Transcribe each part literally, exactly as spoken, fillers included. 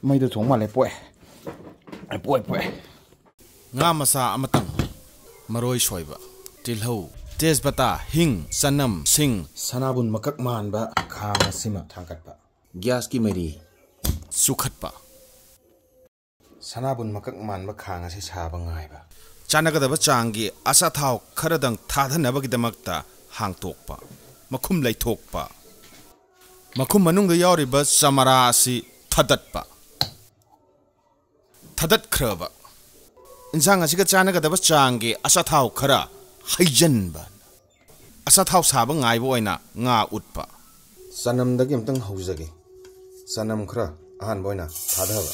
ꯃꯩꯗꯣ ꯊꯣꯡ ꯃꯥꯜꯂꯦ꯫ ꯄꯣꯛꯑꯦ꯫ ꯄꯣꯛꯑꯦ, ꯄꯣꯛꯑꯦ꯫ ꯉꯥ ꯃꯆꯥ ꯑꯃꯇꯪ꯫ ꯃꯔꯣꯏ ꯁꯣꯏꯕ꯫ ꯇꯤꯜꯍꯧ꯫ ꯇꯦꯖꯄꯇꯥ꯫ ꯍꯤꯡ꯫ ꯆꯅꯝ꯫ ꯁꯤꯡ꯫ ꯁꯅꯥꯕꯨꯟ ꯃꯀꯛ ꯃꯥꯟꯕ ꯈꯥꯡ ꯑꯁꯤꯃ ꯊꯥꯡꯒꯠꯄ꯫ ꯒ꯭ꯌꯥꯁꯀꯤ ꯃꯩꯔꯤ ꯆꯨꯈꯠꯄ꯫ ꯁꯅꯥꯕꯨꯟ ꯃꯀꯛ ꯃꯥꯟꯕ ꯈꯥꯡ ꯑꯁꯤ ꯁꯥꯕ ꯉꯥꯏꯕ꯫ ꯆꯥꯟꯅꯒꯗꯕ ꯆꯥꯡꯒꯤ ꯑꯆꯥꯊꯥꯎ ꯈꯔꯗꯪ ꯊꯥꯗꯅꯕꯒꯤꯗꯃꯛꯇ ꯍꯥꯡꯇꯣꯛꯄ꯫ ꯃꯈꯨꯝ ꯂꯩꯊꯣꯛꯄ꯫ ꯃꯈꯨꯝ ꯃꯅꯨꯡꯗ ꯌꯥꯎꯔꯤꯕ ꯆꯃꯔꯥ ꯑꯁꯤ ꯊꯥꯗꯠꯄ꯫ ꯊꯥꯗꯠꯈ꯭ꯔꯕ꯫ ꯏꯟꯁꯥꯡ ꯑꯁꯤꯒ ꯆꯥꯟꯅꯒꯗꯕ ꯆꯥꯡꯒꯤ ꯑꯆꯥꯊꯥꯎ ꯈꯔ ꯍꯩꯖꯤꯟꯕ꯫ ꯑꯆꯥꯊꯥꯎ ꯁꯥꯕ ꯉꯥꯏꯕ ꯑꯣꯏꯅ ꯉꯥ ꯎꯠꯄ꯫ ꯆꯅꯝꯗꯒꯤ ꯑꯝꯇꯪ ꯍꯧꯖꯒꯦ꯫ ꯆꯅꯝ ꯈꯔ ꯑꯍꯥꯟꯕ ꯑꯣꯏꯅ ꯊꯥꯗꯕ꯫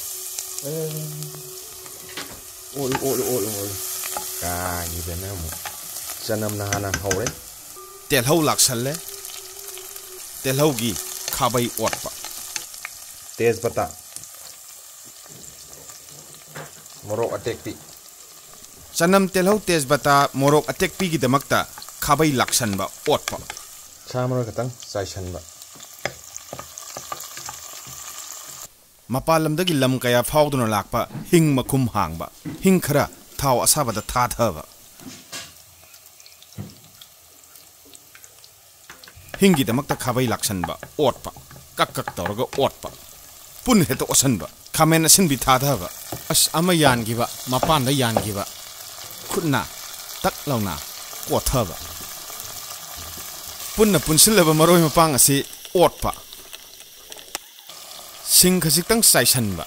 ꯑꯣꯠꯂꯨ, ꯑꯣꯠꯂꯨ, ꯑꯣꯠꯂꯨ, ꯑꯣꯠꯂꯨ꯫ ꯀꯥꯈꯤꯗꯅ ꯑꯃꯨꯛ꯫ ꯆꯅꯝꯅ ꯍꯥꯟꯅ ꯍꯧꯔꯦ꯫ ꯇꯤꯜꯍꯧ ꯂꯥꯛꯁꯜꯂꯦ꯫ ꯇꯤꯜꯍꯧꯒꯤ ꯈꯥꯕꯩ ꯑꯣꯠꯄ꯫ ꯇꯦꯖꯄꯇꯥ꯫ ꯃꯣꯔꯣꯛ ꯑꯇꯦꯛꯄꯤ꯫ ꯆꯅꯝ, ꯇꯤꯜꯍꯧ, ꯇꯦꯖꯄꯇꯥ, ꯃꯣꯔꯣꯛ ꯑꯇꯦꯛꯄꯤꯒꯤꯗꯃꯛꯇ ꯈꯥꯕꯩ ꯂꯥꯛꯁꯟꯕ, ꯑꯣꯠꯄ꯫ ꯁꯥ ꯃꯔꯣꯏ ꯈꯛꯇꯪ ꯆꯥꯏꯁꯟꯕ꯫ ꯃꯄꯥꯟ ꯂꯝꯗꯒꯤ ꯂꯝ ꯀꯌꯥ ꯐꯥꯎꯗꯨꯅ ꯂꯥꯛꯄ ꯍꯤꯡ ꯃꯈꯨꯝ ꯍꯥꯡꯕ꯫ ꯍꯤꯡ ꯈꯔ ꯊꯥꯎ ꯑꯁꯥꯕꯗ ꯊꯥꯊꯕ꯫ ꯍꯤꯡꯒꯤꯗꯃꯛꯇ ꯈꯥꯕꯩ ꯂꯥꯛꯁꯟꯕ, ꯑꯣꯠꯄ꯫ ꯀꯛ ꯀꯛ ꯇꯧꯔꯒ ꯑꯣꯠꯄ꯫ ꯄꯨꯟꯅ ꯍꯦꯛꯇ ꯑꯣꯠꯁꯟꯕ꯫ ꯈꯥꯃꯦꯟ ꯑꯁꯤꯟꯕꯤ ꯊꯥꯗꯕ꯫ ꯑꯁ, ꯑꯃ ꯌꯥꯟꯈꯤꯕ, ꯃꯄꯥꯟꯗ ꯌꯥꯟꯈꯤꯕ꯫ ꯈꯨꯠꯅ ꯇꯛ ꯂꯥꯎꯅ ꯀꯣꯠꯊꯕ꯫ ꯄꯨꯟꯅ ꯄꯨꯟꯁꯤꯜꯂꯕ ꯃꯔꯣꯏ ꯃꯄꯥꯡ ꯑꯁꯤ ꯑꯣꯠꯄ꯫ ꯁꯤꯡ ꯈꯖꯤꯛꯇꯪ ꯆꯥꯏꯁꯟꯕ꯫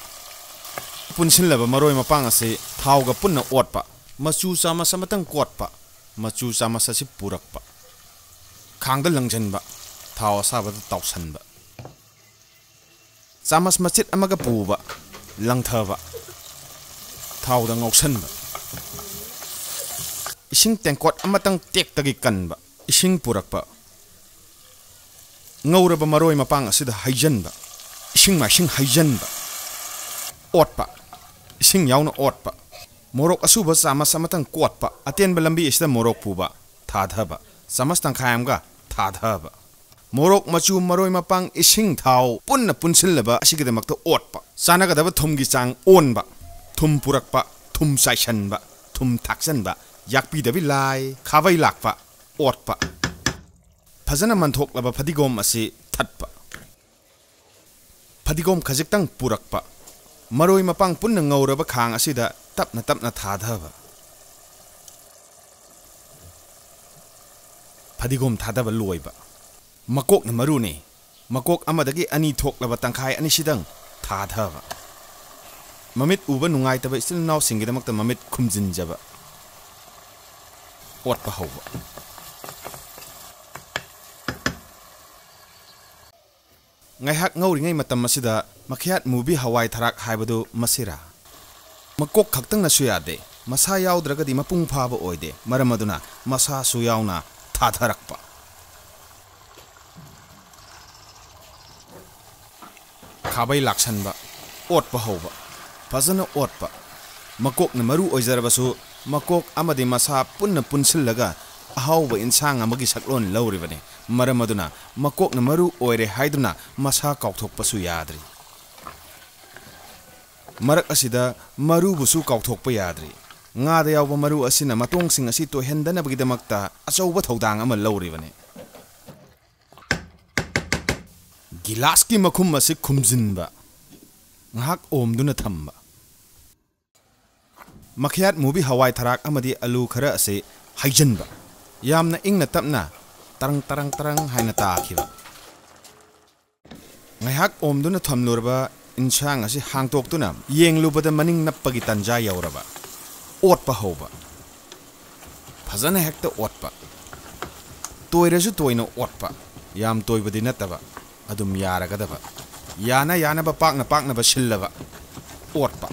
ꯄꯨꯟꯁꯤꯜꯂꯕ ꯃꯔꯣꯏ ꯃꯄꯥꯡ ꯑꯁꯤ ꯊꯥꯎꯒ ꯄꯨꯟꯅ ꯑꯣꯠꯄ꯫ ꯃꯆꯨ ꯆꯥꯃꯁ ꯑꯃꯇꯪ ꯀꯣꯠꯄ꯫ ꯃꯆꯨ ꯆꯥꯃꯁ ꯑꯁꯤ ꯄꯨꯔꯛꯄ꯫ ꯈꯥꯡꯗ ꯂꯪꯁꯤꯟꯕ꯫ ꯊꯥꯎ ꯑꯁꯥꯕꯗ ꯇꯥꯎꯁꯟꯕ꯫ ꯆꯥꯃꯁ ꯃꯆꯦꯠ ꯑꯃꯒ ꯄꯨꯕ꯫ ꯂꯪꯊꯕ꯫ ꯊꯥꯎꯗ ꯉꯧꯁꯟꯕ꯫ ꯏꯁꯤꯡ ꯇꯦꯡꯀꯣꯠ ꯑꯃꯇꯪ ꯇꯦꯛꯇꯒꯤ ꯀꯟꯕ꯫ ꯏꯁꯤꯡ ꯄꯨꯔꯛꯄ꯫ ꯉꯧꯔꯕ ꯃꯔꯣꯏ ꯃꯄꯥꯡ ꯑꯁꯤꯗ ꯍꯩꯖꯟꯕ꯫ ꯏꯁꯤꯡ ꯃꯥꯏꯁꯤꯡ ꯍꯩꯖꯟꯕ꯫ ꯑꯣꯠꯄ꯫ ꯏꯁꯤꯡ ꯌꯥꯎꯅ ꯑꯣꯠꯄ꯫ ꯃꯣꯔꯣꯛ ꯑꯁꯨꯕ ꯆꯥꯃꯁ ꯑꯃꯇꯪ ꯀꯣꯠꯄ꯫ ꯑꯇꯦꯟꯕ ꯂꯝꯕꯤ ꯑꯁꯤꯗ ꯃꯣꯔꯣꯛ ꯄꯨꯕ꯫ ꯊꯥꯊꯕ꯫ ꯆꯥꯃꯁ ꯇꯪꯈꯥꯏ ꯑꯃꯒ ꯊꯥꯊꯕ꯫ ꯃꯣꯔꯣꯛ, ꯃꯆꯨ, ꯃꯔꯣꯏ, ꯃꯄꯥꯡ, ꯏꯁꯤꯡ, ꯊꯥꯎ ꯄꯨꯟꯅ ꯄꯨꯟꯁꯤꯜꯂꯕ ꯑꯁꯤꯒꯤꯗꯃꯛꯇ ꯑꯣꯠꯄ꯫ ꯆꯥꯟꯅꯒꯗꯕ ꯊꯨꯝꯒꯤ ꯆꯥꯡ ꯑꯣꯟꯕ꯫ ꯊꯨꯝ ꯄꯨꯔꯛꯄ, ꯊꯨꯝ ꯆꯥꯏꯁꯟꯕ, ꯊꯨꯝ ꯊꯥꯛꯆꯟꯕ, ꯌꯥꯛꯄꯤꯗꯕꯤ ꯂꯥꯏ, ꯈꯥꯕꯩ ꯂꯥꯛꯄ, ꯑꯣꯠꯄ꯫ ꯐꯖꯅ ꯃꯟꯊꯣꯛꯂꯕ ꯐꯗꯤꯒꯣꯝ ꯑꯁꯤ ꯊꯠꯄ꯫ ꯐꯗꯤꯒꯣꯝ ꯈꯖꯤꯛꯇꯪ ꯄꯨꯔꯛꯄ꯫ ꯃꯔꯣꯏ ꯃꯄꯥꯡ ꯄꯨꯟꯅ ꯉꯧꯔꯕ ꯈꯥꯡ ꯑꯁꯤꯗ ꯇꯞꯅ ꯇꯞꯅ ꯊꯥꯗꯕ꯫ ꯐꯗꯤꯒꯣꯝ ꯊꯥꯗꯕ ꯂꯣꯏꯕ꯫ ꯃꯀꯣꯛꯅ ꯃꯔꯨꯅꯤ꯫ ꯃꯀꯣꯛ ꯑꯃꯗꯒꯤ ꯑꯅꯤ ꯊꯣꯛꯂꯕ ꯇꯪꯈꯥꯏ ꯑꯅꯤꯁꯤꯗꯪ ꯊꯥꯗꯕ꯫ ꯃꯃꯤꯠ ꯎꯕ ꯅꯨꯡꯉꯥꯏꯇꯕ ꯏꯆꯤꯜ ꯏꯅꯥꯎꯁꯤꯡꯒꯤꯗꯃꯛꯇ ꯃꯃꯤꯠ ꯈꯨꯝꯖꯤꯟꯖꯕ꯫ ꯑꯣꯠꯄ ꯍꯧꯕ꯫ ꯉꯥꯏꯍꯥꯛ ꯉꯧꯔꯤꯉꯩ ꯃꯇꯝ ꯑꯁꯤꯗ ꯃꯈꯌꯥꯠ ꯃꯨꯕꯤ ꯍꯋꯥꯏ ꯊꯔꯥꯛ ꯍꯥꯏꯕꯗꯨ ꯃꯁꯤꯔꯥ? ꯃꯀꯣꯛ ꯈꯛꯇꯪꯅꯁꯨ ꯌꯥꯗꯦ, ꯃꯁꯥ ꯌꯥꯎꯗ꯭ꯔꯒꯗꯤ ꯃꯄꯨꯡ ꯐꯥꯕ ꯑꯣꯏꯗꯦ, ꯃꯔꯝ ꯑꯗꯨꯅ ꯃꯁꯥꯁꯨ ꯌꯥꯎꯅ ꯊꯥꯊꯔꯛꯄ꯫ ꯈꯥꯕꯩ ꯂꯥꯛꯁꯟꯕ꯫ ꯑꯣꯠꯄ ꯍꯧꯕ꯫ ꯐꯖꯅ ꯑꯣꯠꯄ꯫ ꯃꯀꯣꯛꯅ ꯃꯔꯨ ꯑꯣꯏꯖꯔꯕꯁꯨ, ꯃꯀꯣꯛ ꯑꯃꯗꯤ ꯃꯁꯥ ꯄꯨꯟꯅ ꯄꯨꯟꯁꯤꯜꯂꯒ ꯑꯍꯥꯎꯕ ꯏꯟꯁꯥꯡ ꯑꯃꯒꯤ ꯁꯛꯂꯣꯟ ꯂꯧꯔꯤꯕꯅꯤ꯫ ꯃꯔꯝ ꯑꯗꯨꯅ ꯃꯀꯣꯛꯅ ꯃꯔꯨ ꯑꯣꯏꯔꯦ ꯍꯥꯏꯗꯨꯅ ꯃꯁꯥ ꯀꯥꯎꯊꯣꯛꯄꯁꯨ ꯌꯥꯗ꯭ꯔꯤ꯫ ꯃꯔꯛ ꯑꯁꯤꯗ ꯃꯔꯨꯕꯨꯁꯨ ꯀꯥꯎꯊꯣꯛꯄ ꯌꯥꯗ꯭ꯔꯤ꯫ ꯉꯥꯗ ꯌꯥꯎꯕ ꯃꯔꯨ ꯑꯁꯤꯅ ꯃꯇꯣꯡꯁꯤꯡ ꯑꯁꯤ ꯇꯣꯏꯍꯟꯗꯅꯕꯒꯤꯗꯃꯛꯇ ꯑꯆꯧꯕ ꯊꯧꯗꯥꯡ ꯑꯃ ꯂꯧꯔꯤꯕꯅꯤ꯫ ꯒꯤꯂꯥꯁꯀꯤ ꯃꯈꯨꯝ ꯑꯁꯤ ꯈꯨꯝꯖꯤꯟꯕ꯫ ꯉꯥꯏꯍꯥꯛ ꯑꯣꯝꯗꯨꯅ ꯊꯝꯕ꯫ ꯃꯈꯌꯥꯠ ꯃꯨꯕꯤ ꯍꯋꯥꯏ ꯊꯔꯥꯛ ꯑꯃꯗꯤ ꯑꯂꯨ ꯈꯔ ꯑꯁꯤ ꯍꯩꯖꯤꯟꯕ꯫ ꯌꯥꯝꯅ ꯏꯪꯅ ꯇꯞꯅ ꯇꯔꯪ ꯇꯔꯪ ꯇꯔꯪ ꯍꯥꯏꯅ ꯇꯥꯈꯤꯕ꯫ ꯉꯥꯏꯍꯥꯛ ꯑꯣꯝꯗꯨꯅ ꯊꯝꯂꯨꯔꯕ ꯏꯟꯁꯥꯡ ꯑꯁꯤ ꯍꯥꯡꯇꯣꯛꯇꯨꯅ ꯌꯦꯡꯂꯨꯕꯗ ꯃꯅꯤꯡ ꯅꯞꯄꯒꯤ ꯇꯟꯖꯥ ꯌꯧꯔꯕ꯫ ꯑꯣꯠꯄ ꯍꯧꯕ꯫ ꯐꯖꯅ ꯍꯦꯛꯇ ꯑꯣꯠꯄ꯫ ꯇꯣꯏꯔꯁꯨ ꯇꯣꯏꯅ ꯑꯣꯠꯄ꯫ ꯌꯥꯝ ꯇꯣꯏꯕꯗꯤ ꯅꯠꯇꯕ꯫ ꯑꯗꯨꯝ ꯌꯥꯔꯒꯗꯕ꯫ ꯌꯥꯅ ꯌꯥꯅꯕ ꯄꯥꯛꯅ ꯄꯥꯛꯅꯕ ꯁꯤꯜꯂꯕ꯫ ꯑꯣꯠꯄ꯫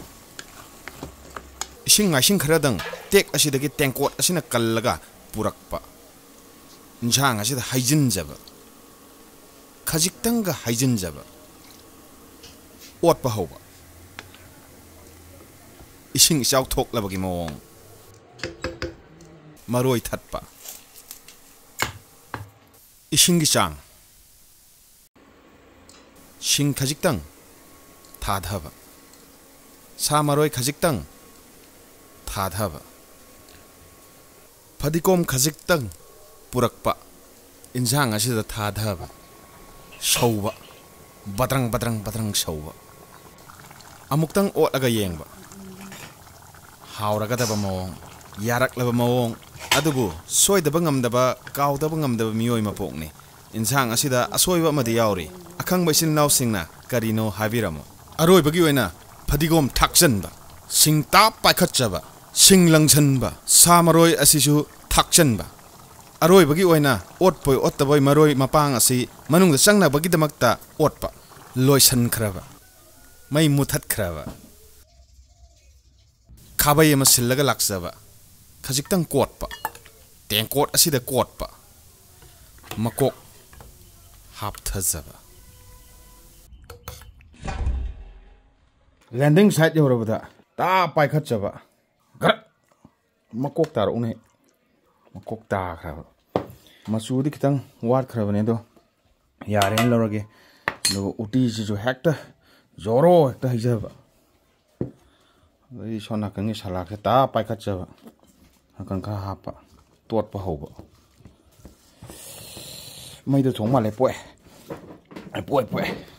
ꯏꯁꯤꯡ ꯃꯥꯏꯁꯤꯡ ꯈꯔꯗꯪ ꯇꯦꯛ ꯑꯁꯤꯗꯒꯤ ꯇꯦꯡꯀꯣꯠ ꯑꯁꯤꯅ ꯀꯜꯂꯒ ꯄꯨꯔꯛꯄ꯫ ꯏꯟꯁꯥꯡ ꯑꯁꯤꯗ ꯍꯩꯖꯤꯟꯖꯕ꯫ ꯈꯖꯤꯛꯇꯪꯒ ꯍꯩꯖꯤꯟꯖꯕ꯫ ꯑꯣꯠꯄ ꯍꯧꯕ꯫ ꯏꯁꯤꯡ ꯏꯆꯥꯎ ꯊꯣꯛꯂꯕꯒꯤ ꯃꯑꯣꯡ꯫ ꯃꯔꯣꯏ ꯊꯠꯄ꯫ ꯏꯁꯤꯡꯒꯤ ꯆꯥꯡ꯫ ꯁꯤꯡ ꯈꯖꯤꯛꯇꯪ ꯊꯥꯗꯕ, ꯁꯥ ꯃꯔꯣꯏ ꯈꯖꯤꯛꯇꯪ ꯊꯥꯗꯕ, ꯐꯗꯤꯒꯣꯝ ꯈꯖꯤꯛꯇꯪ ꯄꯨꯔꯛꯄ, ꯏꯟꯁꯥꯡ ꯑꯁꯤꯗ ꯊꯥꯗꯕ, ꯁꯧꯕ, ꯕꯗ꯭ꯔꯪ ꯕꯗ꯭ꯔꯪ ꯕꯗ꯭ꯔꯪ ꯁꯧꯕ, ꯑꯃꯨꯛꯇꯪ ꯑꯣꯠꯂꯒ ꯌꯦꯡꯕ, ꯍꯥꯎꯔꯒꯗꯕ ꯃꯑꯣꯡ, ꯌꯥꯔꯛꯂꯕ ꯃꯑꯣꯡ꯫ ꯑꯗꯨꯕꯨ ꯁꯣꯏꯗꯕ ꯉꯝꯗꯕ, ꯀꯥꯎꯗꯕ ꯉꯝꯗꯕ ꯃꯤꯑꯣꯏ ꯃꯄꯣꯛꯅꯤ꯫ ꯏꯟꯁꯥꯡ ꯑꯁꯤꯗ ꯑꯁꯣꯏꯕ ꯑꯃꯗꯤ ꯌꯥꯎꯔꯤ꯫ ꯑꯈꯪꯕ ꯏꯆꯤꯜ ꯏꯅꯥꯎꯁꯤꯡꯅ ꯀꯔꯤꯅꯣ ꯍꯥꯏꯕꯤꯔꯝꯃꯨ꯫ ꯑꯔꯣꯏꯕꯒꯤ ꯑꯣꯏꯅ ꯐꯗꯤꯒꯣꯝ ꯊꯥꯛꯆꯟꯕ, ꯁꯤꯡ ꯇꯥꯞ ꯄꯥꯏꯈꯠꯆꯕ, ꯁꯤꯡ ꯂꯪꯁꯟꯕ, ꯁꯥ ꯃꯔꯣꯏ ꯑꯁꯤꯁꯨ ꯊꯥꯛꯆꯟꯕ꯫ ꯑꯔꯣꯏꯕꯒꯤ ꯑꯣꯏꯅ ꯑꯣꯠꯄꯣꯏ ꯑꯣꯠꯇꯕꯣꯏ ꯃꯔꯣꯏ ꯃꯄꯥꯡ ꯑꯁꯤ ꯃꯅꯨꯡꯗ ꯆꯪꯅꯕꯒꯤꯗꯃꯛꯇ ꯑꯣꯠꯄ꯫ ꯂꯣꯏꯁꯟꯈ꯭ꯔꯕ, ꯃꯩ ꯃꯨꯊꯠꯈ꯭ꯔꯕ꯫ ꯈꯥꯕꯩ ꯑꯃ ꯁꯤꯜꯂꯒ ꯂꯥꯛꯆꯕ, ꯈꯖꯤꯛꯇꯪ ꯀꯣꯠꯄ, ꯇꯦꯡꯀꯣꯠ ꯑꯁꯤꯗ ꯀꯣꯠꯄ, ꯃꯀꯣꯛ ꯍꯥꯞꯊꯖꯕ꯫ ꯂꯦꯟꯗꯤꯡ ꯁꯥꯏꯠ ꯌꯧꯔꯕꯗ ꯇꯥ ꯄꯥꯏꯈꯠꯆꯕ, ꯒ꯭ꯔꯛ! ꯃꯀꯣꯛ ꯇꯥꯔꯛꯎꯅꯦ꯫ ꯃꯀꯣꯛ ꯇꯥꯈ꯭ꯔꯕ꯫ ꯃꯆꯨꯗꯤ ꯈꯤꯇꯪ ꯋꯥꯠꯈ꯭ꯔꯕꯅꯦ, ꯑꯗꯣ ꯌꯥꯔꯦꯅ ꯂꯧꯔꯒꯦ꯫ ꯑꯗꯨꯒ ꯎꯇꯤꯁꯤꯁꯨ ꯍꯦꯛꯇ ꯖꯣꯔꯣ ꯍꯦꯛꯇ ꯍꯩꯖꯕ꯫ ꯑꯗꯩ ꯁꯣꯝ ꯅꯥꯀꯟꯒꯤ ꯁꯂꯥꯠꯁꯦ ꯇꯥ ꯄꯥꯏꯈꯠꯆꯕ, ꯅꯥꯀꯟ ꯈꯔ ꯍꯥꯞꯄ, ꯇꯣꯠꯄ ꯍꯧꯕ꯫ ꯃꯩꯗꯣ ꯊꯣꯡ ꯃꯥꯜꯂꯦ꯫ ꯄꯣꯛꯑꯦ, ꯄꯣꯛꯑꯦ, ꯄꯣꯛꯑꯦ꯫